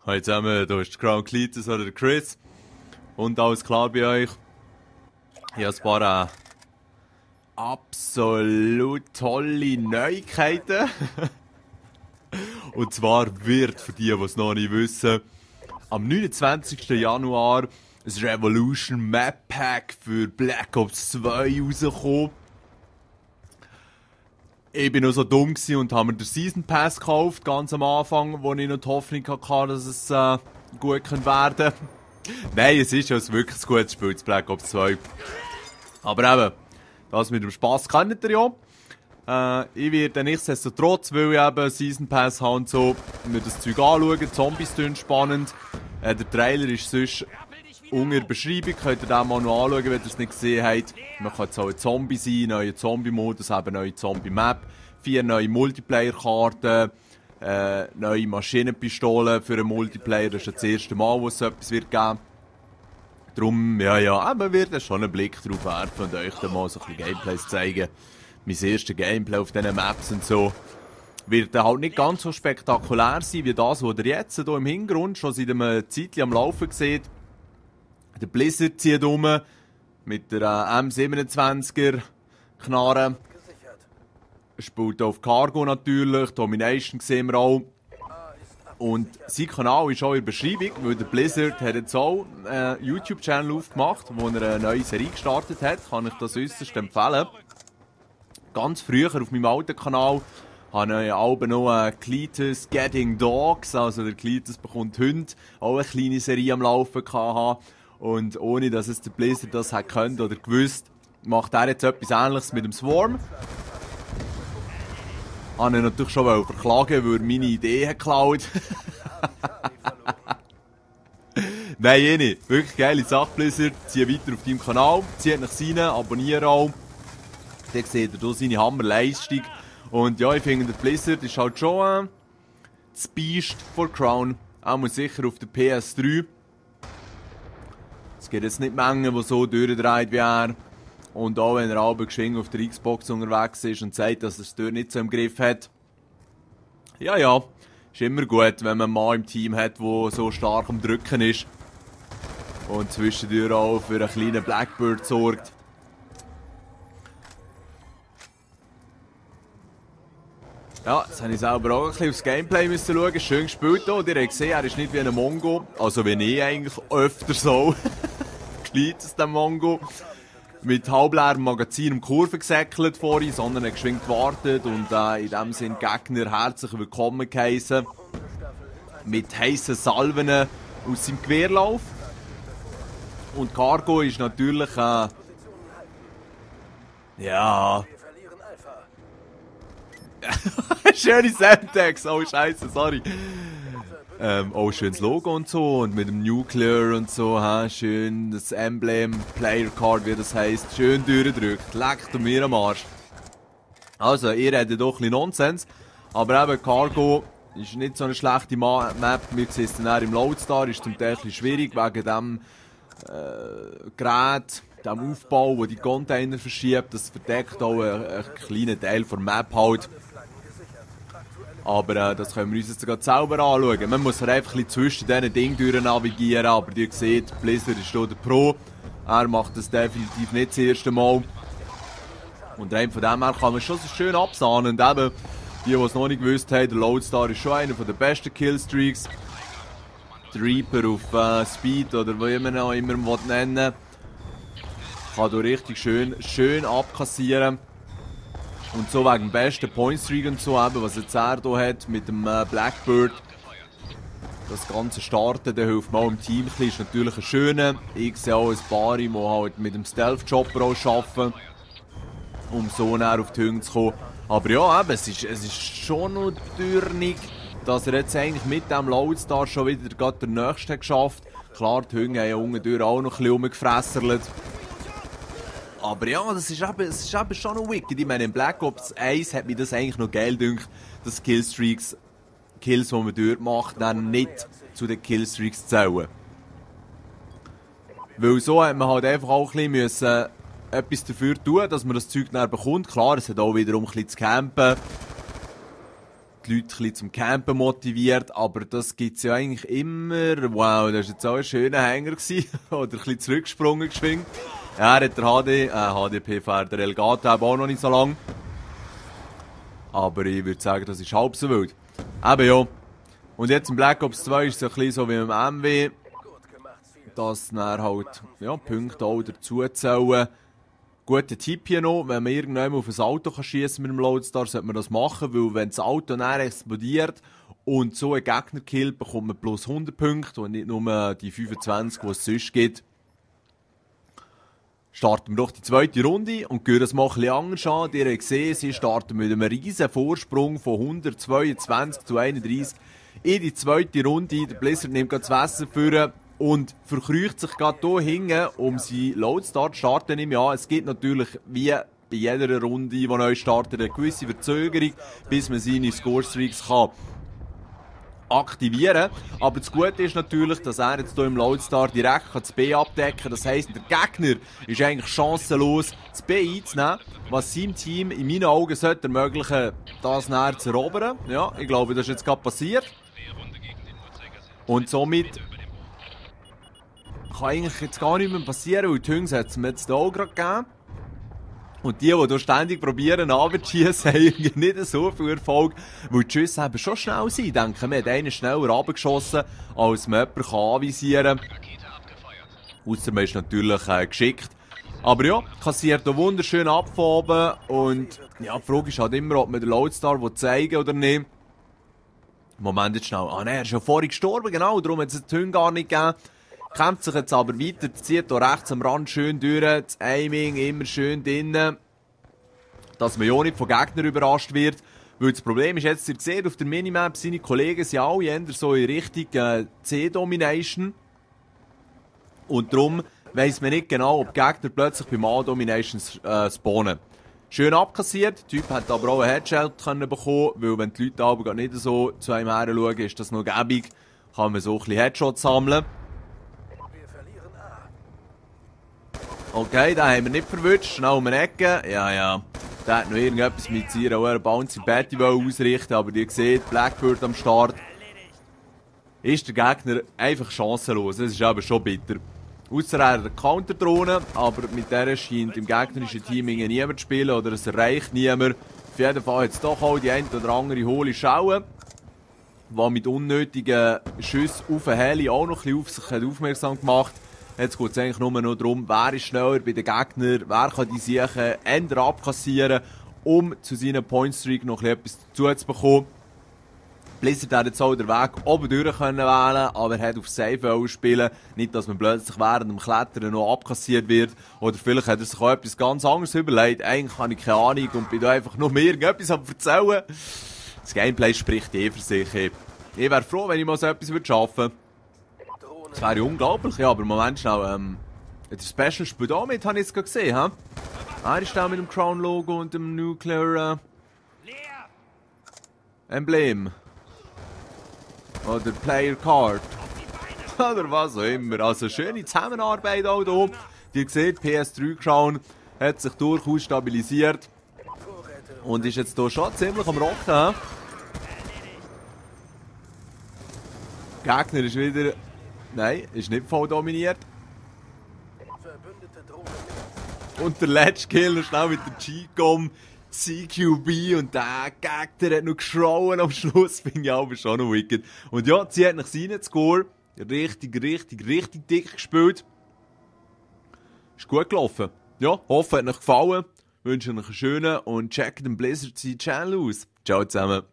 Hallo zusammen, hier ist der Crown Cletus oder der Chris. Und alles klar bei euch? Ich habe ein paar absolut tolle Neuigkeiten. Und zwar wird, für die es noch nicht wissen, am 29. Januar ein Revolution Map Pack für Black Ops 2 rausgekommen. Ich war noch so dumm und habe mir den Season Pass gekauft, ganz am Anfang, wo ich noch die Hoffnung hatte, dass es gut werden könnte. Nein, es ist ja wirklich ein gutes Spiel, das Black Ops 2. Aber eben, das mit dem Spass kennt ihr ja. Ich werde nichtsdestotrotz, weil ich eben Season Pass habe und so, mir das Zeug anschauen. Zombies tun spannend. Der Trailer ist sonst unter der Beschreibung, könnt ihr den mal noch anschauen, wenn ihr es nicht gesehen habt. Man kann jetzt auch ein Zombie sein, neue Zombie-Modus, eben neue Zombie-Map, 4 neue Multiplayer-Karten, neue Maschinenpistolen für einen Multiplayer. Das ist das erste Mal, wo es so etwas wird geben. Darum, aber wird schon einen Blick drauf werfen und euch dann mal so ein bisschen Gameplays zeigen. Mein erstes Gameplay auf diesen Maps und so. Wird halt nicht ganz so spektakulär sein, wie das, was ihr jetzt hier im Hintergrund schon seit einem Zeitchen am Laufen seht. Der Blizzard zieht um mit der M27er Knarre. Spielt auf Cargo natürlich, Domination sehen wir auch. Und sein Kanal ist auch in der Beschreibung, weil der Blizzard hat jetzt auch einen YouTube-Channel aufgemacht, wo er eine neue Serie gestartet hat. Kann ich das äußerst empfehlen. Ganz früher auf meinem alten Kanal habe ich auch noch Cletus Getting Dogs, also der Cletus bekommt Hunde, auch eine kleine Serie am Laufen gehabt. Und ohne dass es der Blizzard das hat können oder gewusst, macht er jetzt etwas Ähnliches mit dem Swarm. Habe ich natürlich schon verklagen, weil er meine Idee hat geklaut. Nein, eh nicht. Wirklich geile Sache, Blizzard. Zieh weiter auf deinem Kanal, zieht nach rein, abonniere auch. Dann seht ihr hier seine Hammerleistung. Und ja, ich finde, der Blizzard ist halt schon das Biest von Crown. Auch sicher auf der PS3. Es gibt jetzt nicht Mengen, die so durchdreht wie er. Und auch wenn er aber geschwind auf der Xbox unterwegs ist und sagt, dass er es dort nicht so im Griff hat. Ja, ist immer gut, wenn man einen Mann im Team hat, der so stark am Drücken ist. Und zwischendurch auch für einen kleinen Blackbird sorgt. Ja, jetzt habe ich selber auch ein bisschen aufs Gameplay müssen schauen. Schön gespielt hier. Und ihr habt gesehen, er ist nicht wie ein Mongo. Also wie ich eigentlich öfter so. Kleines der Mongo. Mit halbleerem Magazin um Kurve gesäckelt vorhin, sondern er hat geschwind gewartet und in dem Sinn Gegner herzlich willkommen geheissen. Mit heissen Salven aus seinem Gewehrlauf. Und Cargo ist natürlich ja. Schöne Semtex, oh Scheiße, sorry. Auch schönes Logo und so und mit dem Nuclear und so, schön das Emblem, Player Card, wie das heisst, schön durchgedrückt, leckt mir am Arsch. Also, ihr redet doch ein bisschen Nonsens, aber eben Cargo ist nicht so eine schlechte Map, wir sehen es dann im Loadstar, ist zum Teil ein bisschen schwierig wegen dem Gerät, dem Aufbau, wo die Container verschiebt, das verdeckt auch einen kleinen Teil der Map halt. Aber das können wir uns jetzt gerade selber anschauen. Man muss einfach ein bisschen zwischen diesen Dingen durch navigieren, aber ihr seht, Blizzard ist hier der Pro. Er macht das definitiv nicht das erste Mal. Und rein von dem her kann man schon so schön absahnen. Und eben, die es noch nicht gewusst haben, der Loadstar ist schon einer der besten Killstreaks. Der Reaper auf Speed oder wie man ihn immer nennen will, kann hier richtig schön abkassieren. Und so wegen dem besten Pointstreak und so, eben, was jetzt er hier hat mit dem Blackbird. Das ganze Starten, der hilft mir auch im Team. Das ist natürlich ein schöner. Ich sehe auch ein paar, die halt mit dem Stealth-Chopper auch arbeiten, um so näher auf die Hünge zu kommen. Aber ja, eben, es ist schon noch dürnig, dass er jetzt eigentlich mit dem Loadstar schon wieder gerade den nächsten geschafft hat. Klar, die Hünge haben ja unten auch noch ein bisschen rumgefresserlt. Aber ja, es ist eben schon noch wicked. Ich meine, in Black Ops 1 hat mir das eigentlich noch geil gedacht, dass Killstreaks, Kills, die man dort macht, dann nicht zu den Killstreaks zählen. Weil so hat man halt einfach auch ein bisschen etwas dafür tun, dass man das Zeug dann bekommt. Klar, es hat auch wiederum ein bisschen zu campen. die Leute ein bisschen zum Campen motiviert, aber das gibt's ja eigentlich immer. Wow, das war jetzt auch ein schöner Hänger gewesen. Oder ein bisschen zurückgesprungen geschwingt. Ja, er hat der HDP-Fahrer, der Elgato, auch noch nicht so lang. Aber ich würde sagen, das ist halb so wild. Eben ja. Und jetzt im Black Ops 2 ist es ein bisschen so wie im MW, dass dann halt, ja, Punkte auch dazu zählen. Guter Tipp hier noch, wenn man irgendwann auf ein Auto schiessen mit dem Loadstar, sollte man das machen, weil wenn das Auto dann explodiert und so einen Gegner killt, bekommt man plus 100 Punkte und nicht nur die 25, die es sonst gibt. Starten wir doch die zweite Runde und gehen das mal ein bisschen anders an. Ihr habt gesehen, sie starten mit einem riesen Vorsprung von 122 zu 31 in die zweite Runde. Der Blizzard nimmt das Wasser für und verkreucht sich gerade hier hinten, um seinen Loadstar zu starten. Ja, es gibt natürlich, wie bei jeder Runde, die neu startet, eine gewisse Verzögerung, bis man seine Score-Streaks kann aktivieren. Aber das Gute ist natürlich, dass er jetzt hier im Loadstar direkt das B abdecken kann. Das heisst, der Gegner ist eigentlich chancenlos, das B einzunehmen, was seinem Team in meinen Augen sollte ermöglichen, das näher zu erobern. Ja, ich glaube, das ist jetzt gerade passiert. Und somit kann eigentlich jetzt gar nicht mehr passieren, weil die Hungs hat es mir jetzt auch gerade gegeben. Und die hier ständig probieren, runterzuschiessen, haben nicht so viel Erfolg, weil die Schüsse eben schon schnell sind. Ich denke, man hat einen schneller runtergeschossen, als man jemanden anvisieren kann. Ausser man ist natürlich geschickt. Aber ja, kassiert hier wunderschön ab von oben. Und ja, die Frage ist halt immer, ob man den Loadstar zeigen oder nicht. Moment jetzt schnell. Ah nein, er ist ja vorhin gestorben, genau, darum hat es den Hund gar nicht gegeben. Kämpft sich jetzt aber weiter, zieht hier rechts am Rand schön durch, das Aiming immer schön drinnen, dass man ja nicht von Gegnern überrascht wird. Weil das Problem ist jetzt, ihr seht auf der Minimap, seine Kollegen sind alle eher so in Richtung C-Domination. Und darum weiss man nicht genau, ob die Gegner plötzlich beim A-Domination spawnen. Schön abkassiert, der Typ hat aber auch einen Headshot bekommen, weil wenn die Leute aber nicht so zu einem her schauen, ist das noch gäbig, kann man so ein bisschen Headshots sammeln. Okay, den haben wir nicht verwünscht, schnell um die Ecke. Ja. Der hat noch irgendetwas mit seiner Bouncy Betty ausrichten, aber ihr seht, Blackbird am Start. Ist der Gegner einfach chancenlos, das ist aber schon bitter. Ausser er hat eine Counter-Drohne, aber mit der scheint im gegnerischen Team niemand zu spielen oder es erreicht niemand. Auf jeden Fall hat es doch auch die eine oder andere hohle Schauen, die mit unnötigen Schüssen auf den Heli auch noch ein bisschen auf sich aufmerksam gemacht hat. Jetzt geht es eigentlich nur noch darum, wer ist schneller bei den Gegnern, wer kann die Siechen eher abkassieren, um zu seinem Pointstreak noch etwas dazu zu bekommen. Blizzard hat jetzt auch den Weg oben durch wählen, aber er hat auf Safe spielen. Nicht, dass man plötzlich während dem Klettern noch abkassiert wird. Oder vielleicht hat er sich auch etwas ganz anderes überlegt. Eigentlich habe ich keine Ahnung und bin da einfach noch mehr irgendetwas am erzählen. Das Gameplay spricht für sich. Ich wäre froh, wenn ich mal so etwas schaffen würde. Das wäre unglaublich, ja, aber Moment schnell, der Special spielt auch mit, habe ich jetzt gerade gesehen, hä? Er ist da mit dem Crown-Logo und dem Nuclear, Emblem. Oder Player Card. Oder was auch immer. Also schöne Zusammenarbeit auch hier. Ihr seht, PS3 Crown hat sich durchaus stabilisiert. Und ist jetzt hier schon ziemlich am Rocken, hä? Der Gegner ist wieder... Nein, ist nicht voll dominiert. Und der letzte Killer schnell mit der G-Com, CQB und der Gegner hat noch geschrauen am Schluss, finde ich aber schon noch wicked. Und ja, sie hat nach seinen Score richtig dick gespielt. Ist gut gelaufen. Ja, hoffe, hat euch gefallen. Wünsche euch einen schönen und checkt den Blizzard seinen Channel aus. Ciao zusammen.